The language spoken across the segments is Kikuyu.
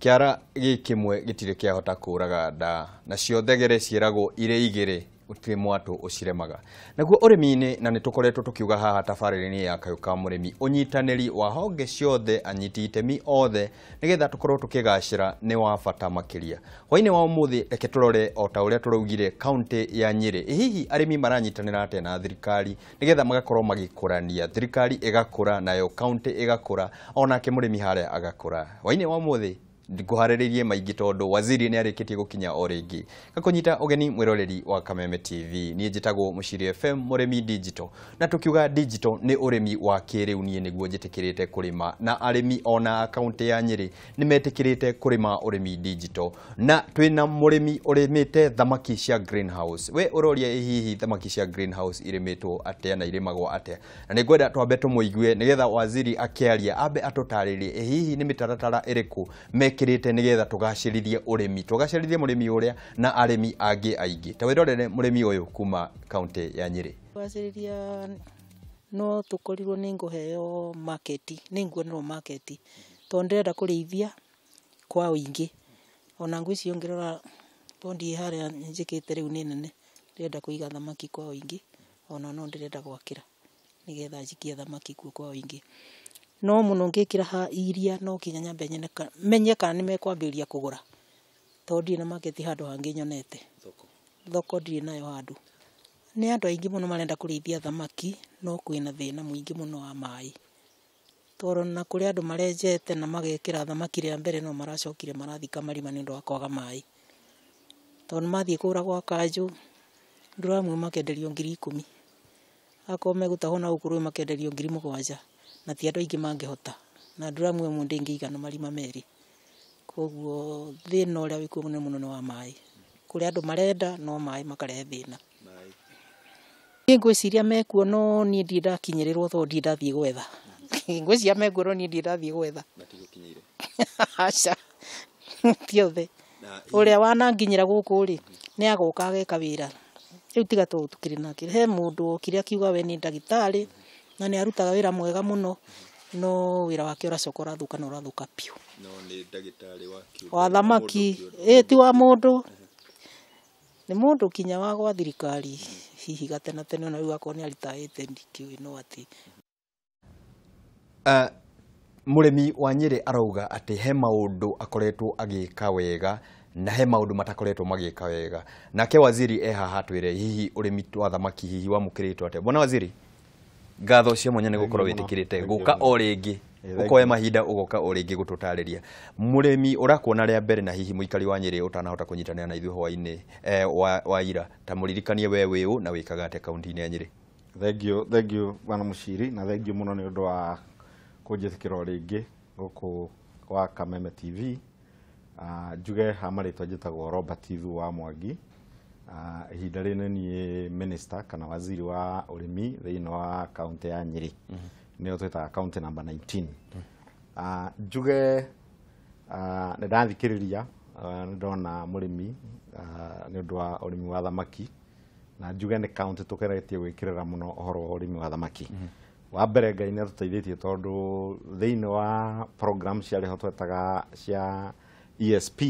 Kĩara gĩ kĩmwe gĩtirĩ kĩahota kũraga nda, nacio thegere ciĩragwo irĩ igĩrĩ gũtirĩ mwatũ ũciremaga. Naguo ũrĩmi-inĩ, na nĩ tũkoretwo tũkiuga haha tabarĩra-inĩ ya Kayũ ka Mũrĩmi, ũnyitanĩri wa honge ciothe, anyiti itemi othe, nĩgetha tũkorwo tũkĩgacĩra nĩ wa bata makĩria. Hwainĩ wa ũmũthĩ reke tũrore o ta ũrĩa tũraugire kaunti ya Nyĩrĩ. Ĩ hihi arĩmi maranyitanĩra atĩa na thirikari nĩgetha magakorwo magĩkũrania, thirikari ĩgakũra nayo kaunti ĩgakũra, onake mũrĩmi harĩa agakũra. Hwainĩ wa ũmũthĩ ngũharĩrĩirie maingĩ tondũ waziri nĩ arĩkĩtie gũkinya o rĩngĩ. Gakũnyita ũgeni mwĩroreri wa Kameme TV. Niĩ njĩtagwo Mũciri FM Mũrĩmi Digital. Na tũkiuga digital nĩ ũrĩmi wa kĩrĩu, niĩ nĩguo njĩtĩkĩrĩte kũrĩma, na arĩmi ona kaunti ya Nyĩrĩ nĩ metĩkĩrĩte kũrĩma ũrĩmi digital. Na twĩna mũrĩmi ũrĩmĩte thamaki cia greenhouse. We ũroria ĩ hihi thamaki cia greenhouse irĩmĩtwo atĩa na irĩmagwo atĩa? Na nĩ ngwenda twambe tũmũigue nĩgetha waziri akĩaria ambe atũtarĩrie ĩ hihi nĩ mĩtaratara ĩrĩkũ mekĩrĩte nĩgetha tũgacĩrithie ũrĩmi, tũgacĩrithie mũrĩmi ũrĩa na arĩmi angĩ aingĩ. Ta wĩrorere mũrĩmi ũyũ kuma kaunti ya Nyĩrĩ. Kugacĩrithia no tũkorirwo nĩ ngũheo market, nĩ nguonerwo market tondũ ndĩrenda kũrĩithia kwa ũingĩ. Ona ngwĩciria ũngĩrora pondi harĩa njĩkĩte rĩu nĩ nene, ndĩrenda kũiga thamaki kwa ũingĩ, ona no ndĩrenda gwakĩra nĩgetha njikie thamaki kuo kwa ũingĩ. No mũno ngĩkĩra ha iria no nginya nyambe nyone menye kana nĩ mekwambĩrĩria kũgũra, tondũ ndirĩ na market handũ hangĩ nyonete. Thoko ndirĩ nayo handũ. Nĩ andũ aingĩ mũno marenda kũrĩithia thamaki, no kwĩna thĩna mũingĩ mũno wa maĩ. Tondũ ona kũrĩ andũ marenjete na magekĩra thamaki rĩa mbere no maracokire marathika marima nĩ ũndũ wa kwaga maĩ. Tondũ mathiĩ kũgũra gwa kanjũ, nduramu makenderio 10,000. Akorwo megũtahwo na gũkũ rũĩ makenderio 7,000, na ti andũ aingĩ mangĩhota. Na nduramu ĩmwe ndĩngĩigana marima merĩ. Koguo thĩna ũrĩa wĩkuo mũno mũno nĩ wa maĩ. Kũrĩ andũ marenda no maĩ makarehe thĩna. Niĩ ngwĩciria mekuo no niĩ ndirĩ ndakinyĩrĩrwo tondũ ndirĩ ndathiĩ gwetha. Ngwĩciria mekuo no niĩ ndirĩ ndathiĩ gwetha. Aca, ti othe. Ũrĩa wananginyĩra gũkũ rĩ, nĩ agoka ageka wĩra. Rĩu tiga tũũ tũkĩrĩ nake. He mũndũ wokire akiuga we nĩ ndagĩtarĩ na nĩ arutaga wĩra mwega mũno, no wĩra wake ũracoka ũrathũka na ũrathũka biũ. No nĩ ndagĩtarĩ wa kĩũmbe, wa thamaki, ĩ ti wa mũndũ. Nĩ mũndũ kinya wa gwa thirikari hihi gatene tene ona rĩu akorwo nĩ aritaĩte ndikĩũĩ no atĩ. Mũrĩmi wa Nyĩrĩ arauga atĩ he maũndũ akoretwo agĩka wega na he maũndũ matakoretwo magĩka wega. Nake waziri e haha atwĩre hihi ũrĩmi wa thamaki hihi wamũkĩrĩtwo atĩa. Bwana waziri, ngatho cia mwanya nĩ gũkorwo wĩtĩkĩrĩte gũka o rĩngĩ, ũkoya mahinda ũgoka o rĩngĩ gũtũtarĩria. Mũrĩmi ũrakuona rĩa mbere na hihi mũikari wa Nyĩrĩ ũtanahota kũnyitanĩra na ithuĩ hwainĩ wa ira, ta mũririkanie we wĩ ũ na wĩkaga atĩa kaunti-inĩ ya Nyĩrĩ. Thank you, thank you Bwana Mũciri, na thank you mũno nĩ ũndũ wa kũnjĩtĩkĩra o rĩngĩ gũkũ kwa Kameme TV. Njuge ha marĩtwa njĩtagwo Robert Ithu wa Mwangi. Ihinda rĩrĩ nĩ niĩ minister kana waziri wa ũrĩmi thĩinĩ wa kaunti ya Nyĩrĩ. Nĩyo twĩtaga county number 19. Njuge nĩ ndathikĩrĩria, nĩ ndona mũrĩmi nĩ ũndũ wa ũrĩmi wa thamaki, na njuge nĩ kaunti tũgeretie gwĩkĩrĩra mũno ũhoro wa ũrĩmi wa thamaki. Wa mbere Ngai nĩ atũteithĩtie tondũ thĩinĩ wa program ciarĩ ho twetaga cia ESP,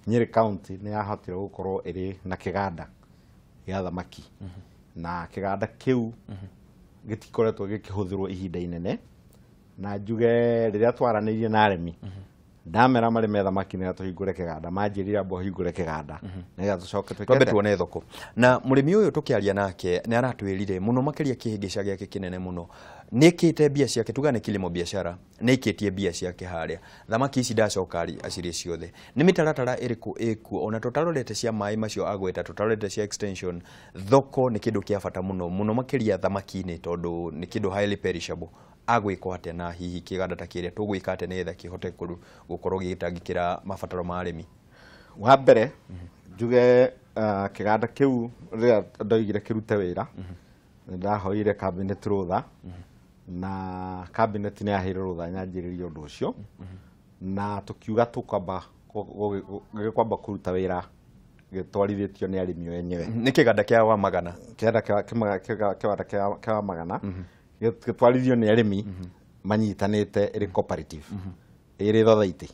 Nyĩrĩ county nĩ yahotire gũkorwo ĩrĩ na kĩganda gĩa thamaki, na kĩganda kĩu gĩtikoretwo gĩkĩhũthĩrwo ihinda inene, na njuge rĩrĩa twaranĩirie na arĩmi ndamera marĩme thamaki nĩgetha tũhingũre kĩganda, manjĩrire amba ũhingũre kĩganda nĩgetha tũcoke twĩke twambe atĩa? Tuone thoko. Na mũrĩmi ũyũ tũkĩaria nake nĩ aratwĩrire mũno makĩria kĩhĩngĩca gĩake kĩnene mũno nĩkĩte mbia ciake, tuga nĩ kilimo biashara, nĩikĩtie mbia ciake harĩa thamaki ici ndacoka acirĩe ciothe. Nĩ mĩtaratara ĩrĩkũ ĩkuo ona tũtarorete cia maĩ macio agweta, tũtarorete cia extension? Thoko nĩ kĩndũ kĩa bata mũno mũno makĩria thamaki-inĩ tondũ nĩ kĩndũ highly perishable. Agwĩkwo atĩa na hihi kĩganda ta kĩrĩa tũgwĩka atĩa nĩgetha kĩhote gũkorwo gĩgĩtangĩkĩra mabataro ma arĩmi? Wa mbere njuge kĩganda kĩu rĩrĩa ndoigire kĩrute wĩra nĩ ndahoire cabinet rũtha, na cabinet nĩ yaheire rũtha nyanjĩrĩrie ũndũ ũcio, na tũkiuga tũkwamba gĩkwamba kũruta wĩra gĩtwarithĩtio nĩ arĩmi enyewe. Nĩ kĩganda kĩa wa magana. Kĩganda kĩa wa magana gĩtwarithio nĩ arĩmi manyitanĩte ĩrĩ cooperative, ĩrĩ thothaitĩ.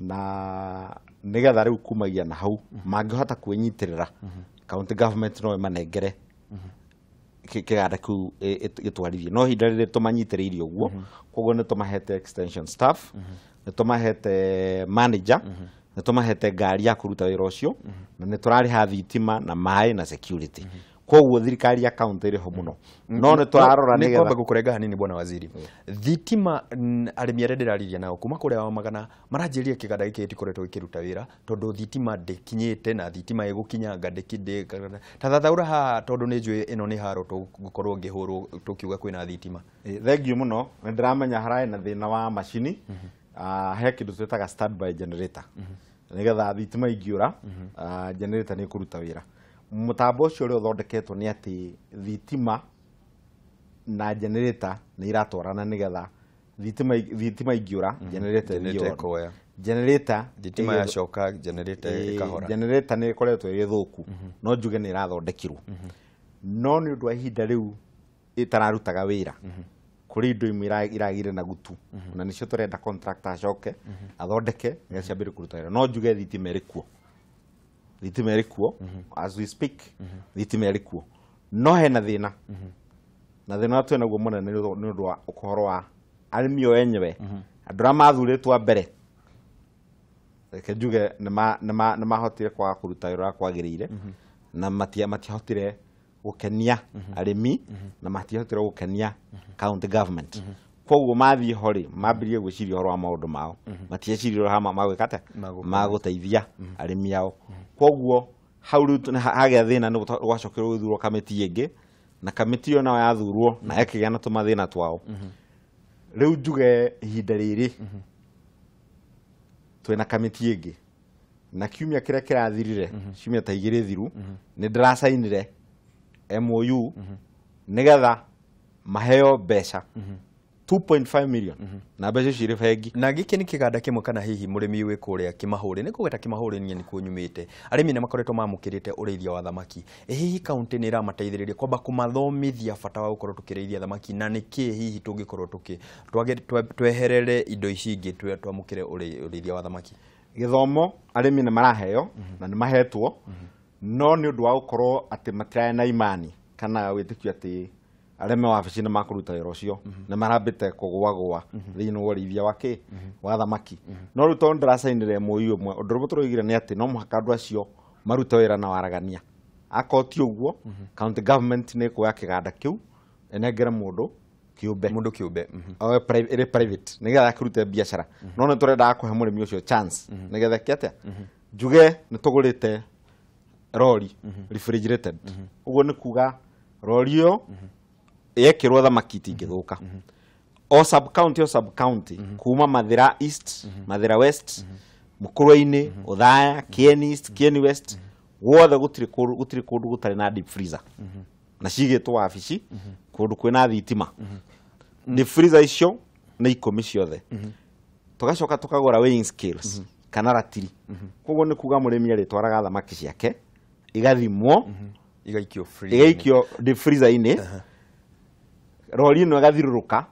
Na nĩgetha rĩu kumagia na hau mangĩhota kwĩnyitĩrĩra, county government no ĩmanengere kĩganda kĩu gĩtwarithie. No ihinda rĩrĩ tũmanyitĩrĩire ũguo, koguo nĩ tũmahete extension staff, nĩ tũmahete manager, nĩ tũmahete ngari ya kũruta wĩra ũcio, na nĩ tũrarĩha thitima na maĩ na security. Koguo thirikari ya county ĩrĩ ho mũno, no nĩ tũrarora nĩ nĩgetha kwamba gũkũrenga hanini bwana waziri. Thitima, arĩmi arĩa ndĩrariria nao kuma kũrĩa wa magana maranjĩrire kĩganda gĩkĩ gĩtikoretwo gĩkĩruta wĩra tondũ thitima ndĩkinyĩte, na thitima ĩgũkinyanga ndĩkindĩ ta thathaũra haha, tondũ nĩ njũĩ ĩno nĩ haro tũgũkorwo ngĩhũrwo tũkiuga kwĩna thitima. Thengiũ mũno. Nĩ ndĩramenya hararĩ na thĩna wa macini. He kĩndũ twĩtaga standby generator, nĩgetha thitima ingĩũra, generator nĩ ĩkũruta wĩra. Mũtambo ũcio ũrĩa ũthondeketwo nĩ atĩ thitima na generator nĩ iratwarana, nĩgetha thitima ingĩũra, generator ĩthiĩ Generator on. Ĩkoya. Generator Thitima yacoka, generator ĩkahora. Generator nĩ ĩkoretwo ĩrĩ thũku, no njuge nĩ ĩrathondekirwo, no nĩ ũndũ wa ihinda rĩu ĩtararutaga wĩra, kũrĩ indo imwe iragire na gutu, na nĩcio tũrenda contractor acoke athondeke nĩgetha ciambĩrĩrie kũruta wĩra. No njuge thitima ĩrĩ kuo, thitima ĩrĩ kuo as we speak, thitima ĩrĩ kuo, no hena thĩna, na thĩna ũrĩa twĩ naguo mũnene nĩ ũndũ wa ũhoro wa arĩmi o enyewe, andũ arĩa mathurĩtwo a mbere. Reke njuge nĩ mahotire kwaga kũruta wĩra ũrĩa kwagĩrĩire, na matiahotire gũkenia arĩmi, na matiahotire gũkenia county government. Koguo mathiĩ ho rĩ, mambirie gwĩciria ũhoro wa maũndũ mao, matieciria ũhoro wa magwĩka atĩa, magũteithia arĩmi ao. Koguo hau rĩu hagĩa thĩna, nĩ gwacokerwo gũthurwo kamĩtĩ ĩngĩ, na kamĩtĩ ĩyo nayo yathurwo na ĩkĩgĩa na tũmathĩna twao. Rĩu njuge ihinda rĩrĩ twĩna kamĩtĩ ĩngĩ, na kiumia kĩrĩa kĩrathirire, ciumia ta 2 thiru, nĩ ndĩracainire MOU nĩgetha maheo mbeca 2.5 million, na mbeca icio irĩ bengi. Na gĩkĩ nĩ kĩganda kĩmwe kana hihi mũrĩmi wĩ kũrĩa Kĩmahũri, nĩ kũgweta Kĩmahũri niĩ nĩkuo nyumĩte, arĩmi nĩ makoretwo mamũkĩrĩte ũrĩithia wa thamaki. Ĩ hihi kaunti nĩ ĩramateithĩrĩria kwamba kũmathomithia bata wa gũkorwo tũkĩrĩithia thamaki, na nĩkĩ hihi tũngĩkorwo tũkĩ tweherere indo ici ingĩ twamũkĩre ũrĩithia wa thamaki? Gĩthomo arĩmi nĩ maraheo na nĩ mahetwo, no nĩ ũndũ wa gũkorwo atĩ matirarĩ na imani kana wĩtĩkio atĩ arĩa me wabici nĩ makũruta wĩra ũcio, nĩ marambĩte kũgũagũa thĩinĩ wa ũrĩithia wa kĩ wa thamaki. No rĩu tondũ ndĩracainire MOU ĩmwe, ũndũ ũrĩa tũroigire nĩ atĩ no mũhaka andũ acio marute wĩra na waragania. Akorwo ti ũguo, county government nĩ ĩkuoya kĩganda kĩu ĩnengere mũndũ kĩũmbe. Mũndũ kĩũmbe. Oe ĩrĩ private nĩgetha akĩrute biacara. No nĩ tũrendaga kũhe mũrĩmi ũcio chance nĩgetha eke atĩa. Njuge nĩ tũgũrĩte rori refrigerated, ũguo nĩ kuga rori ĩyo yekĩrwo thamaki itingĩthũka. O sub county, o sub county, kuma Mathira East, Mathira West, Mukurwe-inĩ, Othaya, Kieni East, Kieni West, guothe gũtirĩ kũndũ gũtarĩ na deep freezer, na cigĩtwo wabici kũndũ kwĩna thitima. Deep freezer icio nĩ 10 ciothe. Tũgacoka tũkagũra weighing scales kana ratiri, koguo nĩ kuga mũrĩmi arĩtwaraga thamaki ciake igathimwo, Igaikio freezer. Igaikio deep freezer-inĩ, rori ĩno ĩgathirũrũka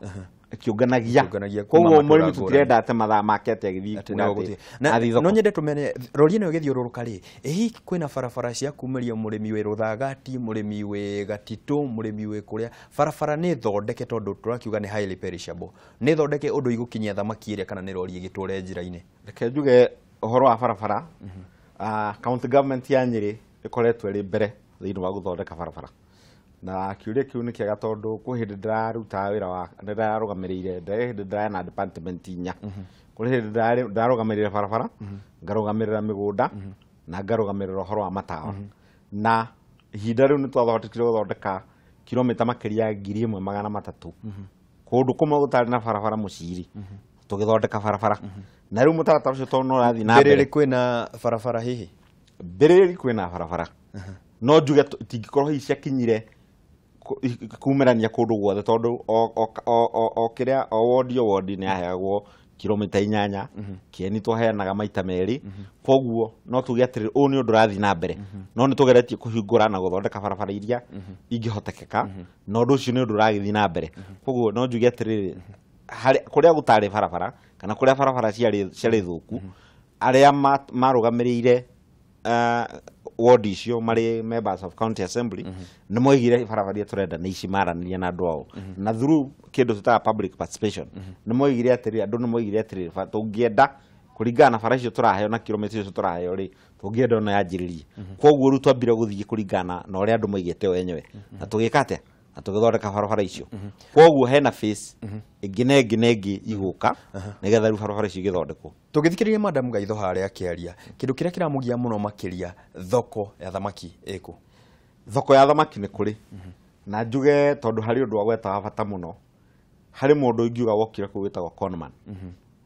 ĩkĩũnganagia. Ĩkĩũnganagia kuma Koguo matũra mũrĩmi ngũrani. tũtirenda atĩ mathaa make atĩ agĩthiĩ Atĩ kuga no atĩ gũthiĩ. Na athiĩ thoko. no nyende tũmene rori ĩno ĩgĩthiũrũrũka rĩ, ĩ hihi kwĩna barabara cia kumĩria mũrĩmi wĩ Rũthagati, mũrĩmi wĩ Gatitũ, mũrĩmi wĩ kũrĩa, barabara nĩ thondeke, tondũ tũrakiuga nĩ highly perishable, nĩ thondeke ũndũ igũkinyia thamaki ĩrĩa kana nĩ rori ĩgĩtware njĩra-inĩ? Reke njuge ũhoro wa barabara, county government ya Nyĩrĩ ĩkoretwo ĩrĩ mbere thĩinĩ wa gũthondeka barabara, na kĩũria kĩu nĩ kĩega tondũ kwĩ hĩndĩ ndĩrarutaga wĩra wa ndĩrarũgamĩrĩire, hĩndĩ ndĩrarĩ na department inya. Kũrĩ hĩndĩ ndĩrarũgamĩrĩire barabara, ngarũgamĩrĩra mĩgũnda, na ngarũgamĩrĩra ũhoro wa matawa, na ihinda rĩu nĩ twathondekire gũthondeka kilomita makĩria ya 1300 kũndũ kũmwe gũtarĩ na barabara mũciri, tũgĩthondeka barabara, na rĩu mũtaratara ũcio tondũ no ũrathiĩ na mbere. Mbĩrĩrĩ kwĩna barabara hihi? Mbĩrĩrĩ kwĩna barabara, no njuge itingĩkorwo hihi ciakinyire kumĩrania kũndũ guothe, tondũ o kĩrĩa o wodi o wodi nĩ yaheagwo kilomita 8, Kĩeni twaheanaga maita merĩ. Koguo no tuge atĩrĩrĩ, ũyũ nĩ ũndũ ũrathiĩ na mbere, no nĩ tũgeretie kũhingũra na gũthondeka barabara iria ingĩhotekeka, na ũndũ ũcio nĩ ũndũ ũragĩthiĩ na mbere. Koguo no njuge atĩrĩrĩ, kũrĩa gũtarĩ barabara kana kũrĩa barabara ciarĩ thũku, Arĩa marũgamĩrĩire ward icio marĩ members of county assembly nĩ moigire barabara iria tũrenda nĩ ici, maranĩria na andũ ao na through kĩndũ tũtaga public participation. Nĩ moigire atĩrĩrĩ, andũ nĩ moigire atĩrĩrĩ, tũngĩenda kũringana na bara icio tũraheo na kilomita icio tũraheo rĩ, tũngĩenda ĩno yanjĩrĩrie. Koguo rĩu twambire gũthiĩ kũringana na ũrĩa andũ moigĩte o enyewe, na tũgĩka atĩa, na tũgĩthondeka barabara icio. Koguo hena phase ĩngĩ na ĩngĩ na ĩngĩ igũka nĩgetha rĩu barabara icio igĩthondekwo. Tũgĩthikĩrĩria Madam Gaitho harĩa akĩaria, kĩndũ kĩrĩa kĩramũgia mũno makĩria, thoko ya thamaki ĩkũ? Thoko ya thamaki nĩ kũrĩ, na njuge tondũ harĩ ũndũ wa wa bata mũno, harĩ mũndũ ingiuga wokire kũu wĩtagwo conman,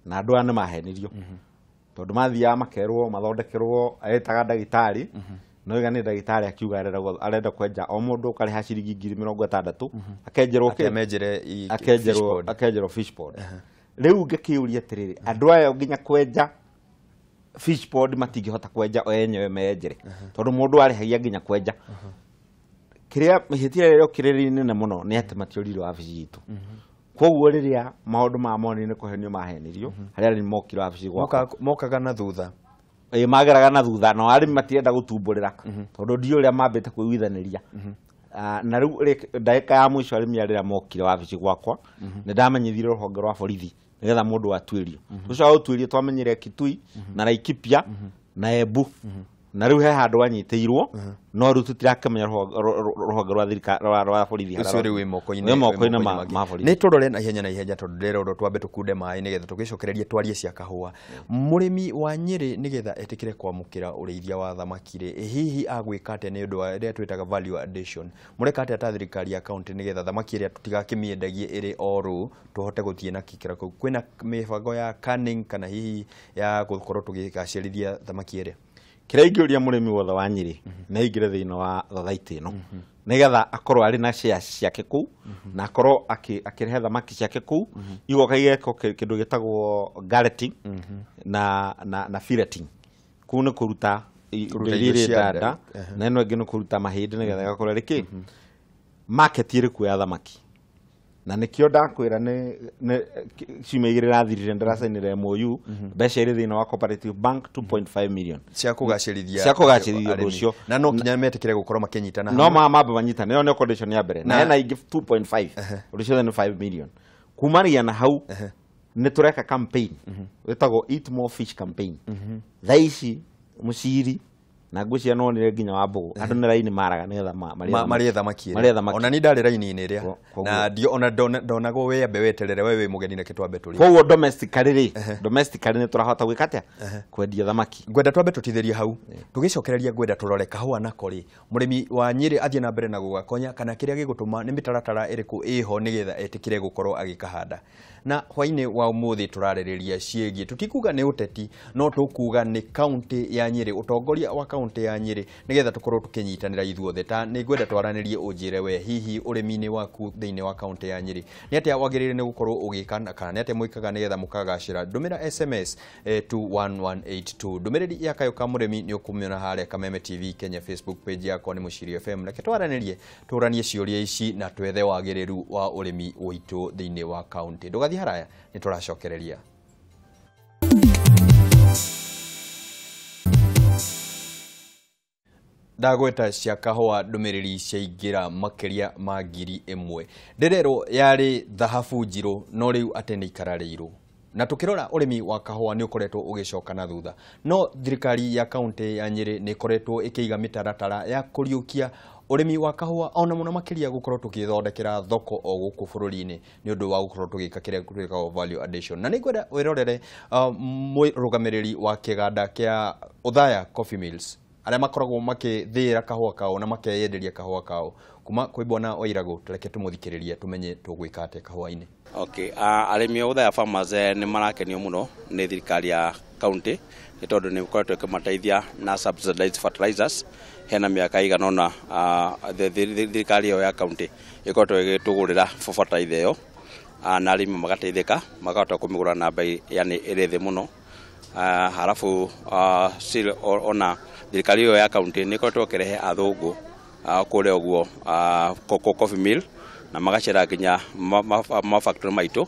na andũ aya nĩ mahenirio tondũ mathiaga makerwo mathondekerwo etaga ndagĩtarĩ, no iga nĩ ndagĩtarĩ akiuga arenda kwenja o mũndũ ũkarĩha ciringi 60,000 akenjerwo atĩ amenjere fish akenjerwo pond. Akenjerwo fish pond. Rĩu ngĩkĩũria atĩrĩrĩ, andũ aya nginya kwenja fish pond matingĩhota kwenja o enyewe meyenjere, tondũ mũndũ arĩhagia nginya kwenja. Kĩrĩa ihĩtia rĩrĩa rĩokire rĩ inene mũno nĩ atĩ matiorire wabici itũ. Koguo rĩrĩa maũndũ maya monire nĩ kũhenio mahenirio, harĩa arĩmi mokire wabici gwakwa. Mokaga na thutha. Ĩ, mageraga na thutha, no arĩmi matirenda gũtumbũrĩra tondũ ndiũ ũrĩa mambĩte kwĩiguithanĩria. Na rĩu ndagĩka ya mũico arĩmi arĩa mokire wabici gwakwa, nĩ ndamenyithirie rũhonge rwa borithi nĩgetha mũndũ atuĩrio. Tũcoka gũtuĩrio twamenyire Kitui na Laikipia na Embu, na rĩu he handũ anyitĩirwo, no rĩu tũtirakĩmenya rũhonge rwa thirikari rwa borithi ũcio rĩu wĩ moko-inĩ wĩ moko-inĩ wĩ ma mangĩ. Ma borithi. Nĩ tũrore na ihenya na ihenya tondũ ndĩrerwo twambe tũkunde maĩ nĩgetha tũgĩcokererie twarie cia kahũa. Mũrĩmi wa Nyĩrĩ nĩgetha etĩkĩre kwamũkĩra ũrĩithia wa thamaki rĩ, ĩ hihi agwĩka atĩa nĩ ũndũ wa ĩrĩa twĩtaga value addition? Mũreka atĩa ta thirikari ya kaunti nĩgetha thamaki ĩrĩa tũtigakĩmĩendagie ĩrĩ o rũ, tũhote gũthiĩ na gĩkĩro kĩu? Kwĩna mĩbango ya canning kana hihi ya gũkorwo tũgĩgacĩrithia thamaki ĩrĩa? Kĩrĩa ingĩũria mũrĩmi wothe wa Nyĩrĩ nĩ aingĩre thĩinĩ wa thothaitĩ ĩno nĩgetha akorwo arĩ na shares ciake kũu, na akorwo akĩrehe thamaki ciake kũu, igoka igekwo kĩndũ gĩtagwo galleting na filleting. Kũu nĩ kũruta kũruta indo iria indo irĩ cia nda, nda. Na ĩno ĩngĩ nĩ kũruta mahĩndĩ nĩgetha ĩgakorwo ĩrĩ kĩ market ĩrĩ kuo ya thamaki. Na nĩkĩo ndakwĩra nĩ ciumia igĩrĩ irathirire ndĩracainire MOU, mbeca irĩ thĩinĩ wa Cooperative Bank, 2.5 million cia kũgacĩrithia cia kũgacĩrithia ũndũ arĩmi. ũcio. Na no nginya metĩkĩre gũkorwo makĩnyitana no hamwe. Mambe manyitane, ĩyo nĩyo condition ya mbere, na hena ingĩ 2.5, ũndũ ciothe nĩ 5 million. Kumania na hau nĩ tũreka campaign wĩtagwo Eat More Fish campaign. Thaa ici mũciri na ngwĩciria nonire nginya wa mbũgũ andũ nĩ raini maraga nĩgetha marĩe marĩe thamaki ĩrĩa. Marĩe thamaki. Ona ni ndarĩ raini-inĩ ĩrĩa Koguo- na ndio ona ndonagwo we ambe weterere, we wĩ mũgeni, reke twambe tũrĩe. Koguo domestically rĩ, domestically nĩ tũrahota gwĩka atĩa, kwendia thamaki. Ngwenda twambe tũtithĩrie hau, tũgĩcokereria ngwenda tũrore kahũa nako rĩ, mũrĩmi wa Nyĩrĩ athiĩ na mbere na gũgakonya kana kĩrĩa gĩgũtũma nĩ mĩtaratara ĩrĩkũ ĩho nĩgetha etĩkĩre gũkorwo agĩkahanda. Na hwainĩ wa ũmũthĩ tũrarĩrĩria ciĩgiĩ, tũtikuga nĩ ũteti, no tũkuga nĩ kaunti ya Nyĩrĩ, ũtongoria wa kaunti ya Nyĩrĩ, nĩgetha tũkorwo tũkĩnyitanĩra ithuothe. Ta nĩ ngwenda twaranĩrie, ũnjĩre we hihi ũrĩmi-inĩ waku thĩinĩ wa kaunti ya Nyĩrĩ nĩ atĩa wagĩrĩire nĩ gũkorwo ũgĩka kana nĩ atĩa mwĩkaga nĩgetha mũkagacĩra. Ndũmĩra SMS 21182, ndũmĩrĩri ya kayũ ka mũrĩmi nĩ ũkũmĩona harĩa Kameme TV Kenya Facebook page yakwa nĩ Mũciri FM. Reke twaranĩrie, tũranie ciũria ici na twethe wagĩrĩru wa ũrĩmi witũ thĩinĩ wa kaunti. Ndũgathiĩ haraya, nĩ tũracokereria. Ndagweta cia kahũa, ndũmĩrĩri ciaingĩra makĩria ma 1,000. Ndĩrerwo yarĩ thahabu njirũ, no rĩu atĩ nĩ ikara rĩirũ. Na tũkĩrora ũrĩmi wa kahũa nĩ ũkoretwo ũgĩcoka na thutha, no thirikari ya kaunti ya Nyĩrĩ nĩ ĩkoretwo ĩkĩiga mĩtaratara ya kũriũkia ũrĩmi wa kahũa, ona mũno makĩria gũkorwo tũgĩthondekera thoko o gũkũ bũrũri-inĩ nĩ ũndũ wa gũkorwo tũgĩka kĩrĩa twĩkaga value addition. Na nĩ ngwenda wĩrorere mũrũgamĩrĩri wa kĩganda kĩa Othaya Coffee Mills, arĩa makoragwo makĩthĩĩra kahũa kao na makeyenderia kahũa kao kuma kwĩ bwana Wairagũ. Reke tũmũthikĩrĩrie tũmenye tũgwĩka atĩa kahũa-inĩ. Okay, arĩmi a Othaya Farmers nĩ marakenio mũno nĩ thirikari ya county nĩ tondũ nĩ ĩkoretwo ĩkĩmateithia na subsidized fertilizers. Hena mĩaka ĩigana ũna thirikari ĩyo ya county ĩkoretwo ĩgĩtũgũrĩra fertilizer ĩyo, na arĩmi magateithĩka makahota kũmĩgũra na bei yani ĩrĩ thĩ mũno. Halafu still ona thirikari ĩyo ya county nĩ ĩkoretwo ĩkĩrehe athũngũ kũrĩa ũguo Coffee Mill na magacera nginya ma factory maitũ.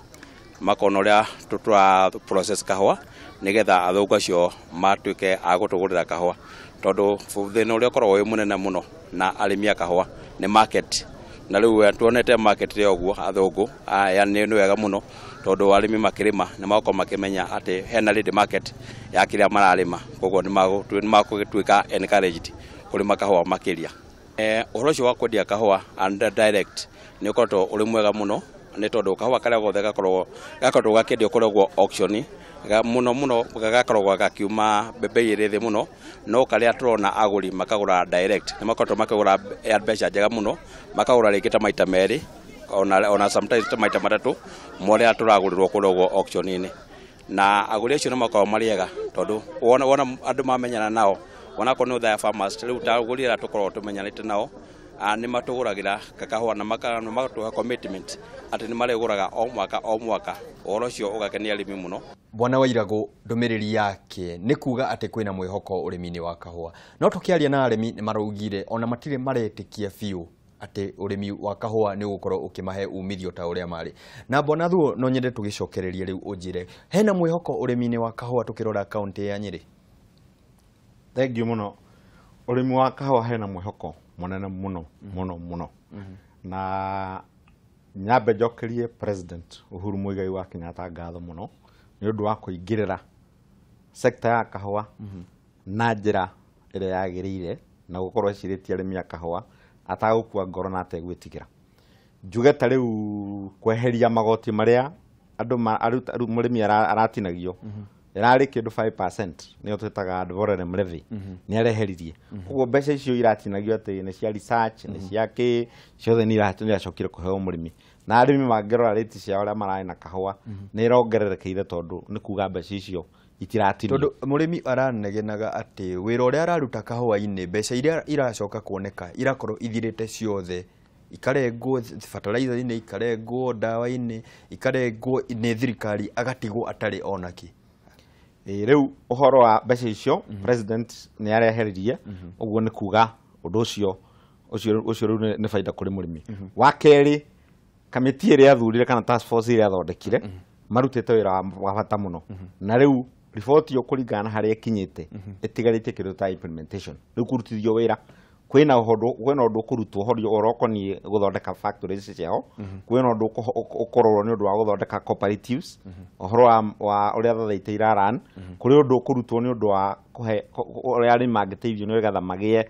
Makona ũrĩa tũra process kahũa nĩgetha athũngũ acio matuĩke a gũtũgũrĩra kahũa, tondũ thĩna ũrĩa ũkoragwo wĩ mũnene mũno na arĩmi a kahũa nĩ market. Na rĩu tuonete market ĩrĩa ũguo athũngũ aya nĩ wega mũno, tondũ arĩmi makĩrĩma nĩ magokorwo makĩmenya atĩ hena ready market ya kĩrĩa mararĩma, koguo nĩ magũtuĩka encouraged kũrĩma kahũa makĩria. Ũhoro ũcio wa kwendia kahũa and direct nĩ ũkoretwo ũrĩ mwega mũno, nĩ tondũ kahũa karĩa gothe gakoragwo gakĩendio kũrĩa auction mũno mũno gakoragwo gakiuma bei ĩrĩ thĩ mũno, no karĩa tũrona agũri makagũra direct nĩ makoretwo makĩgũra mbeca njega mũno, makagũra rĩngĩ ta maita merĩ ona sometimes ta maita matatũ morĩa tũragũrĩrwo kũrĩa auction-inĩ. Na agũri acio nĩ makoragwo marĩ ega, tondũ wona andũ mamenyana nao, wona korwo nĩ Othaya Farmers rĩu ta agũri arĩa tũkoragwo tũmenyanĩte nao nĩ matũgũragĩra kahũa na magatũhe commitment atĩ nĩ marĩgũraga o mwaka o mwaka. Ũhoro ũcio ũgakenia arĩmi mũno. Bwana Wairagũ ndũmĩrĩri yake nĩ kuga atĩ kwĩna mwĩhoko ũrĩmi-inĩ wa kahũa, no tũkĩaria na arĩmi nĩ maraugire ona matirĩ maretĩkia biũ atĩ ũrĩmi wa kahũa nĩ ũgũkorwo ũkĩmahe umithio ta ũrĩa marĩ. Na Bwana Thuo, no nyende tũgĩcokererie rĩu ũnjĩre hena mwĩhoko ũrĩmi-inĩ wa kahũa tũkĩrora kaũntĩ ya Nyĩrĩ? Thank you mũno. Ũrĩmi wa kahũa hena mwĩhoko mũnene mũno mũno mũno. Na nyambe njokerie President Uhuru Muigai wa Kenyatta ngatho mũno nĩ ũndũ wa kũingĩrĩra sector ya kahũa na njĩra ĩrĩa yagĩrĩire, na gũkorwo ecirĩtie arĩmi a kahũa atagũkua ngoro na ategwĩtigĩra. Njuge ta rĩu kweheria magoti marĩa andũ mũrĩmi aratinagio ĩrarĩ kĩndũ 5% nĩyo twĩtaga ad valorem levy, nĩ areheririe. Koguo mbeca icio iratinagio atĩ nĩ cia research, nĩ cia kĩ, ciothe nĩ iracokire kũheo mũrĩmi. Na arĩmi mangĩrora rate ciao arĩa mararĩ na kahũa nĩ irongererekeire, tondũ nĩ kuga mbeca icio itiratinio. Tondũ mũrĩmi aranegenaga atĩ wĩra ũrĩa araruta kahũa-inĩ, mbeca iria iracoka kuoneka irakorwo ithirĩte ciothe, ikarengwo fertilizer-inĩ, ikarengwo ndawa-inĩ, ikarengwo nĩ thirikari, agatigwo atarĩ onakĩ. Rĩu ũhoro wa mbeca icio President nĩ areheririe, ũguo nĩ kuga ũndũ ũcio ũcio rĩu nĩ baida kũrĩ mũrĩmi. Wa kerĩ, kamĩtĩ ĩrĩa athurire kana task force ĩrĩa athondekire marutĩte wĩra wa bata mũno, na rĩu riboti ĩyo kũringana na harĩa ĩkinyĩte ĩtigarĩtie kĩndũ ta implementation. Rĩu kũrutithio wĩra, kwĩna ũndũ ũkũrutwo ũhoro ũkoniĩ gũthondeka factories ciao, kwĩna ũndũ ũkũrorwo nĩ ũndũ wa gũthondeka cooperatives, ũhoro wa ũrĩa thothaitĩ iraran, kũrĩ ũndũ ũkũrutwo nĩ ũndũ wa kũhe ũrĩa arĩmi mangĩteithio nĩgetha magĩe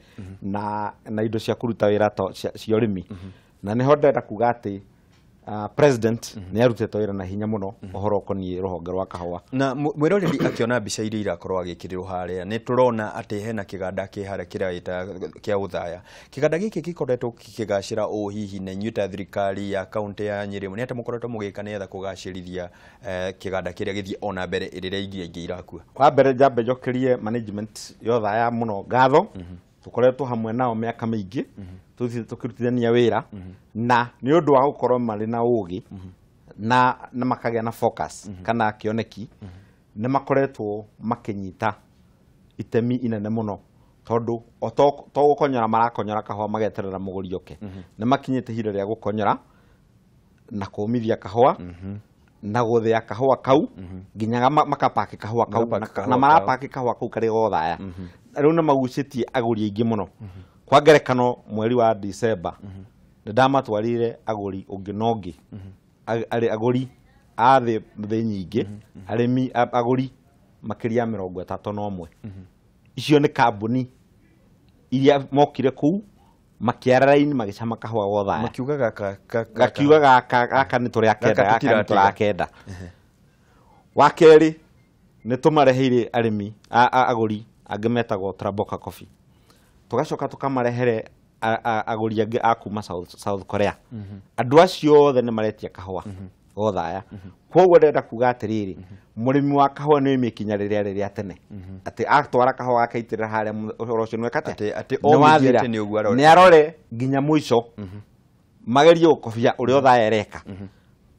na indo cia kũruta wĩra cia ũrĩmi. Na nĩho ndĩrenda kuga atĩ President nĩ arutĩte wĩra na hinya mũno ũhoro ũkoniĩ rũhonge rwa kahũa. Na mwĩroreri akĩona mbica iria irakorwo agĩkĩrĩrwo harĩa, nĩ tũrona atĩ hena kĩganda kĩ harĩa kĩraita kĩa Othaya. Kĩganda gĩkĩ gĩkoretwo gĩkĩgacĩra ũũ hihi na inyuĩ ta thirikari ya kaũntĩ ya Nyĩrĩ nĩ atĩ mũkoretwo mũgĩka nĩgetha kũgacĩrithia kĩganda kĩrĩa gĩthiĩ ona mbere rĩrĩa iria ingĩ irakua? Wa mbere njambe njokerie management ya Othaya mũno ngatho, tũkoretwo hamwe nao mĩaka mĩingĩ tũkĩrutithania wĩra, na nĩ ũndũ wa gũkorwo marĩ na ũgĩ na makagĩa na focus kana kĩoneki, nĩ makoretwo makĩnyita itemi inene mũno, tondũ to gũkonyora marakonyora kahũa mageterera mũgũri oke. Nĩ makinyĩte ihinda rĩa gũkonyora na kũmithia kahũa na gũthĩa kahũa kau nginya makapaki kahũa kau, na marapaki kahũa kau karĩ Othaya. Rĩu nĩ magucĩtie agũri aingĩ mũno. Kwa ngerekano mweri wa December nĩ ndamatwarire agũri ũngĩ na ũngĩ, agũri a thĩ nyingĩ, arĩmi agũri makĩria 31. Icio nĩ kambuni iria mokire kũu makĩara raini magĩcama kahũa Othaya, makiuga gakiuga gaka nĩ tũrĩa kenda, gaka nĩ tũrakenda. Wa kerĩ nĩ tũmareheire arĩmi agũri angĩ metagwo Traboka Coffee, tũgacoka tũkamarehere agũri angĩ a kuma South Korea. Andũ acio othe nĩ maretia kahũa Othaya. Koguo ndĩrenda kuga atĩrĩrĩ, mũrĩmi wa kahũa nĩ oimie ikinya rĩrĩa rĩrĩa tene, atĩ atwara kahũa gake aitĩrĩra harĩa, ũhoro ũcio nĩweka atĩa? Atĩ omithie atĩ nĩ ũguo arore. Nĩ arore nginya mũico, magerie gũkobia ũrĩa Othaya ĩreka.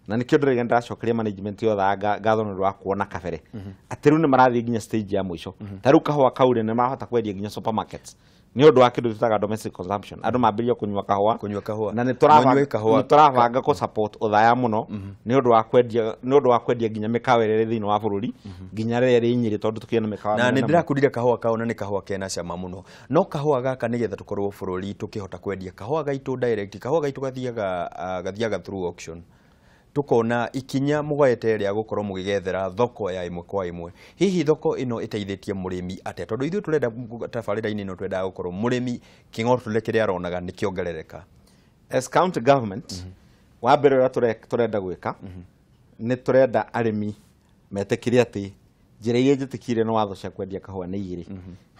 Na nĩkĩo ndĩrauga nĩndĩracokeria management ya Othaya ngatho nĩ ũndũ wa kuona kabere atĩ rĩu nĩ marathiĩ nginya stage ya mũico. Ta rĩu kahũa kau rĩ, nĩ marahota kwendia nginya supermarkets. Nĩ ũndũ wa kĩndũ twĩtaga domestic consumption. Andũ mambĩrĩria kũnyua kahũa. Kũnyua kahũa. Na nĩ tũrabanga kũ support Othaya mũno nĩ ũndũ wa kwendia, nĩ ũndũ wa kwendia nginya mĩkawa ĩrĩa ĩrĩ thĩinĩ wa bũrũri, nginya rĩrĩa ĩrĩ Nyĩrĩ, tondũ tũkĩrĩ na mĩkawa. Na nĩ ndĩrakundire kahũa kau, na nĩ kahũa kena cama mũno. No kahũa gaka, nĩgetha tũkorwo bũrũri tũkĩhota kwendia kahũa gaitũ direct, kahũa gaitũ gathiaga through auction, tukona ikinya mũgoete rĩa gũkorwo mũgĩgethera thoko ya ĩmwe kwa ĩmwe. Hihi thoko ĩno ĩteithĩtie mũrĩmi atĩa? Tondũ ithuĩ tũrenda tabarĩra-inĩ ĩno, twendaga gũkorwo mũrĩmi kĩng'otore kĩrĩa aronaga nĩ kĩongerereka. As county government, wa mbere ũrĩa tũrenda gwĩka, nĩ tũrenda arĩmi metĩkĩre atĩ njĩra iria njĩtĩkĩire nĩ watho cia kwendia kahũa nĩ igĩrĩ.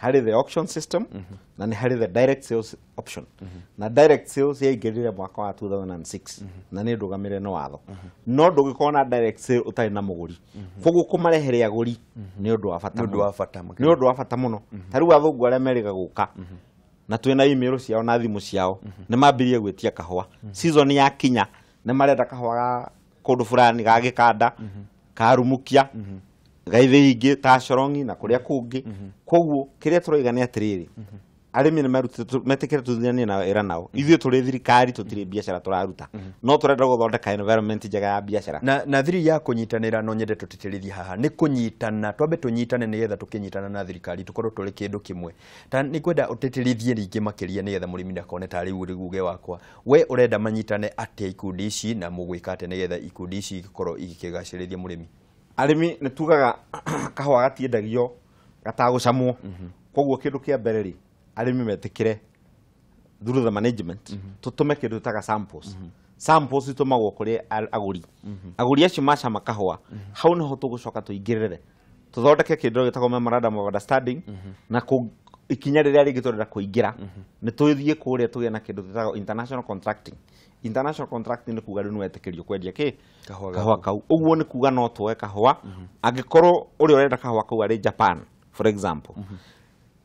Harĩ the auction system na nĩ harĩ the direct sales option. Na direct sales yaingĩrire mwaka wa 2006 na nĩ ndũgamĩrĩre nĩ watho. No ndũngĩkorwo na direct sale ũtarĩ na mũgũri. Koguo kũmarehere agũri nĩ ũndũ wa bata. Nĩ ũndũ wa bata. Nĩ ũndũ wa bata mũno. Ta rĩu athũngũ arĩa merĩga gũka, na twĩna email ciao na thimũ ciao, nĩ mambirie gwĩtia kahũa. Season yakinya nĩ marenda kahũa ga kũndũ fulani, ga gĩkanda, ka Rumukia, gaithe ingĩ ta Corongi na kũrĩa kũngĩ. Koguo kĩrĩa tũroiga nĩ atĩrĩrĩ, arĩmi nĩ merutĩte metĩkĩre tũthithanie na wĩra nao. Ithuĩ tũrĩ thirikari, tũtirĩ biacara tũraruta, no tũrenda gũthondeka environment njega ya biacara. Na thiri ya kũnyitanĩra, no nyende tũtĩtĩrithie haha nĩ kũnyitana, twambe tũnyitane nĩgetha tũkĩnyitana na thirikari tũkorwo tũrĩ kĩndũ kĩmwe. Ta nĩ kwenda ũtĩtĩrithie rĩngĩ makĩria nĩgetha mũrĩmi ndakone tarĩ uge wakwa. We ũrenda manyitane atĩa ikundi ici, na mũgwĩka atĩa nĩgetha ikundi ici ikorwo igĩkĩgacĩrithia mũrĩmi? Arĩmi nĩ tugaga kahũa gatiendagio gatagũcamwo. Koguo kĩndũ kĩa mbere rĩ, arĩmi metĩkĩre through the management tũtũme kĩndũ twĩtaga samples. Samples itũmagwo kũrĩ agũri. Agũri acio macama kahũa, hau nĩho tũgũcoka tũingĩrĩre, tũthondeke kĩndũ gĩtagwo memorandum of understanding. Na ikinya rĩrĩa rĩngĩ tũrenda kũingĩra nĩ tũthiĩ kũrĩa tũgĩe na kĩndũ twĩtaga international contracting. International contracting nĩ kuga rĩu nĩ wetĩkĩrio kwendia kĩ kahũa kau. Ũguo nĩ kuga no tuoe kahũa angĩkorwo ũrĩa ũrenda kahũa kau arĩ Japan, for example.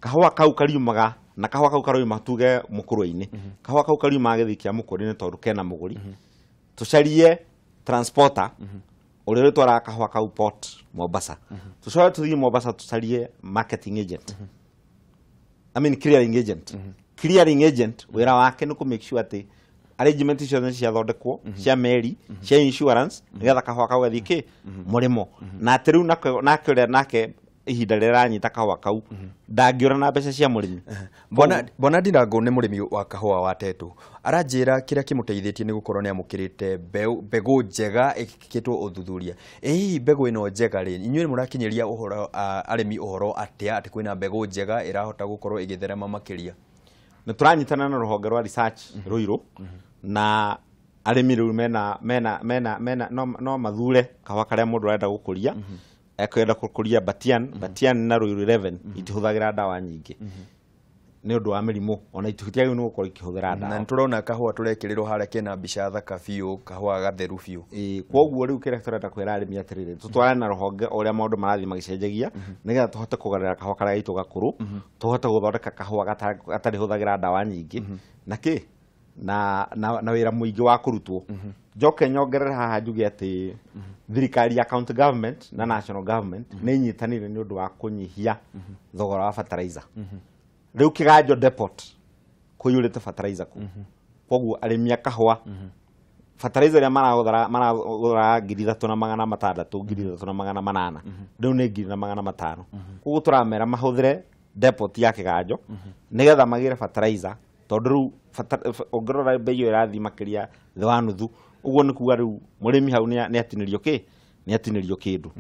Kahũa kau kariumaga, na kahũa kau karoima tuge mũkũrwe-inĩ, kahũa kau kariumaga gĩthii kĩa mũkũrwe-inĩ tondũ kena mũgũri. Tũcarie transporter ũrĩa ũrĩtwaraga kahũa kau port Mombasa. Tũcoke tũthiĩ Mombasa tũcarie marketing agent, I mean clearing agent. Clearing agent wĩra wake nĩ kũ make sure atĩ arrangement ciothe ciathondekwo cia meri, cia insurance, nĩgetha kahũa kau gathiĩ kĩ mũrĩmo. Na atĩ rĩu nake ũrĩa nake ihinda rĩrĩa aranyita kahũa kau ndangĩũra na mbeca cia mũrĩmi. Bwana Ndirango nĩ mũrĩmi wa kahũa wa Tetu. Aranjĩra kĩrĩa kĩmũteithĩtie nĩ gũkorwo nĩ amũkĩrĩte mbegũ njega ĩkĩtwo ũthuthuria. Ĩ hihi mbegũ ĩno njega rĩ, inyuĩ mũrakinyĩria ũhoro arĩmi ũhoro atĩa atĩ kwĩna mbegũ njega ĩrahota gũkorwo ĩgĩtherema makĩria? Nĩ tũranyitana na rũhonge rwa research Ruiru, na arĩmi rĩu mena mena mena mena no mathure kahũa karĩa mũndũ arenda gũkũria. Ekwenda gũkũria Batian, Batian na Ruiru 11 itihũthagĩra ndawa nyingĩ nĩ ũndũ wa mĩrimũ, ona itihũthagĩrwo nĩ gũkorwo ikĩhũthĩra ndawa. Na nĩtũrona kahũa tũrekĩrĩrwo harĩa kena mbica thaka biũ, kahũa gatheru biũ. Koguo rĩu kĩrĩa tũrenda kwĩra arĩmi atĩrĩrĩ, tũtwarane na rũhonge o ũrĩa maũndũ marathiĩ magĩcenjagia, nĩgetha tũhote kũgarũra kahũa karĩa gaitũ gakũrũ, tũhote gũthondeka kahũa gatarĩhũthagĩra ndawa nyingĩ na kĩ na wĩra mũingĩ wa kũrutwo. Njoke nyongerere haha njuge atĩ thirikari ya county government na national government nĩ inyitanĩire nĩ ũndũ wa kũnyihia thogora wa fertilizer. Rĩu Kĩganjo depot kũiyũrĩte fertilizer kũu. Koguo arĩmi a kahũa fertilizer ĩrĩa maragũra 3,600, 3,800, rĩu nĩ 1,500. Koguo tũramera mahũthĩre depot ya Kĩganjo nĩgetha magĩre fertilizer, tondũ rĩu ũngĩrora bei ĩyo ĩrathiĩ makĩria thĩ wa nuthu. Ũguo nĩ kuga rĩu mũrĩmi hau nĩ atinĩrio kĩ, nĩ atinĩrio kĩndũ.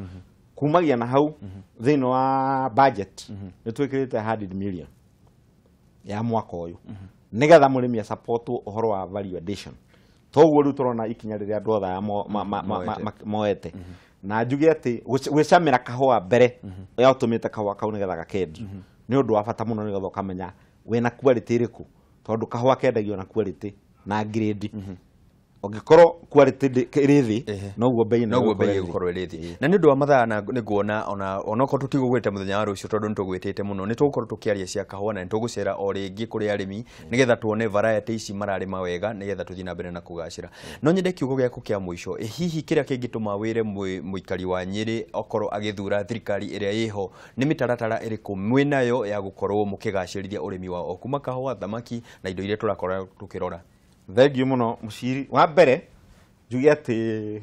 Kumagia na hau thĩinĩ wa budget nĩ twĩkĩrĩte 100 million ya mwaka ũyũ nĩgetha mũrĩmi asupportwo ũhoro wa value addition. Toguo rĩu tũrona ikinya rĩrĩa andũ othe aya moete. Na njuge atĩ gwĩcamĩra kahũa mbere ya ũtũmĩte kahũa kau nĩgetha gakendio nĩ ũndũ wa bata mũno, nĩgetha ũkamenya wĩna quality ĩrĩkũ, tondũ kahũa kendagio na quality na grade. Ũngĩkorwo quality ĩrĩ thĩ, noguo bei noguo bei ĩgũkorwo ĩrĩ thĩ. Na nĩ ũndũ wa mathaa na nĩ nguona ona onokorwo tũtigũgwĩta mũthenya wa rũciũ tondũ nĩ tũgwĩtĩte mũno, nĩ tũgũkorwo tũkĩaria cia kahũa na nĩ tũgũcera o rĩngĩ kũrĩ arĩmi nĩgetha tuone variety ici mararĩma wega nĩgetha tũthiĩ na mbere na kũgacĩra. No nyende kiugo gĩaku kĩa mũico, hihi kĩrĩa kĩngĩtũma wĩre mũikari wa Nyĩrĩ okorwo agĩthura thirikari ĩrĩa ĩho, nĩ mĩtaratara ĩrĩkũ mwĩnayo ya gũkorwo mũkĩgacĩrithia ũrĩmi wao kuma kahũa, thamaki na indo iria tũrakorwo tũkĩrora? Thengiũ mũno Mũciri. Wa mbere njuge atĩ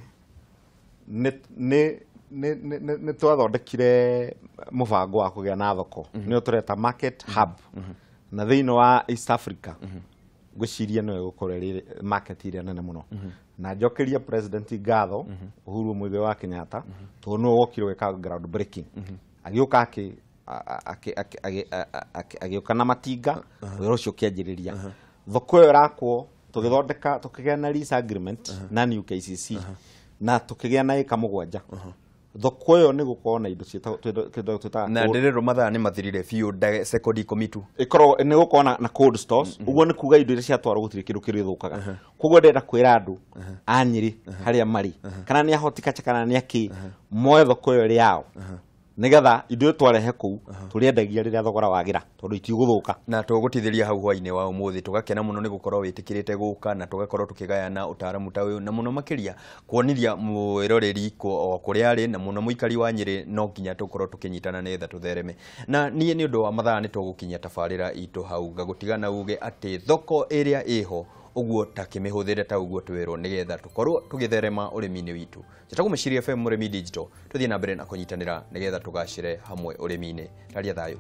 nĩ twathondekire mũbango wa kũgĩa na thoko, nĩyo tũreta market hub, na thĩinĩ wa East Africa ngwĩciria nĩyo ĩgũkorwo ĩrĩ market ĩrĩa nene mũno. Na njokerie President ngatho Uhuru Muigai wa Kenyatta, tondũ nĩwe wokire gwĩka ground breaking, agĩũka agĩũka na matinga, wĩra ũcio ũkĩanjĩrĩria. Thoko ĩyo ĩrakwo, tũgĩthondeka, tũkĩgĩa na lease agreement na New KCC, na tũkĩgĩa na ĩka 7. Thoko ĩyo nĩ gũkorwo na indo kĩndũ twĩtaga na ndĩrerwo mathaa nĩ mathirire biũ, sekondi 10 tu. Ĩkorwo nĩ gũkorwo na cold stores, ũguo nĩ kuga indo iria ciatwarwo gũtirĩ kĩndũ kĩrĩthũkaga. Koguo ndĩrenda kwĩra andũ a Nyĩrĩ harĩa marĩ, kana nĩ ahoti kacha kana nĩ akĩ, moe thoko ĩyo ĩrĩ yao, nĩgetha indo iria twarehe kũu tũrĩendagia rĩrĩa thogora wagĩra, tondũ itigũthũka. Na tũgũtithĩria hau hwainĩ wa ũmũthĩ, tũgakena mũno nĩ gũkorwo wĩtĩkĩrĩte gũka na tũgakorwo tũkĩgayana ũtaaramu ta ũyũ, na mũno makĩria kuonithia mwĩroreri o kũrĩa arĩ na mũno mũikari wa Nyĩrĩ no nginya tũkorwo tũkĩnyitana nĩgetha tũthereme. Na niĩ nĩ ũndũ wa mathaa nĩ tũgũkinyia tabarĩra itũ hau, ngagũtiga na uge atĩ thoko ĩrĩa ĩho ũguo ta kĩmĩhũthĩre ta ũguo twĩrwo nĩgetha tũkorwo tũgĩtherema ũrĩmi-inĩ witũ. Njĩtagwo Mũciri FM Mũrĩmi Digital, tũthiĩ na mbere na kũnyitanĩra nĩgetha tũgacĩre hamwe ũrĩmi-inĩ. Raria thayũ.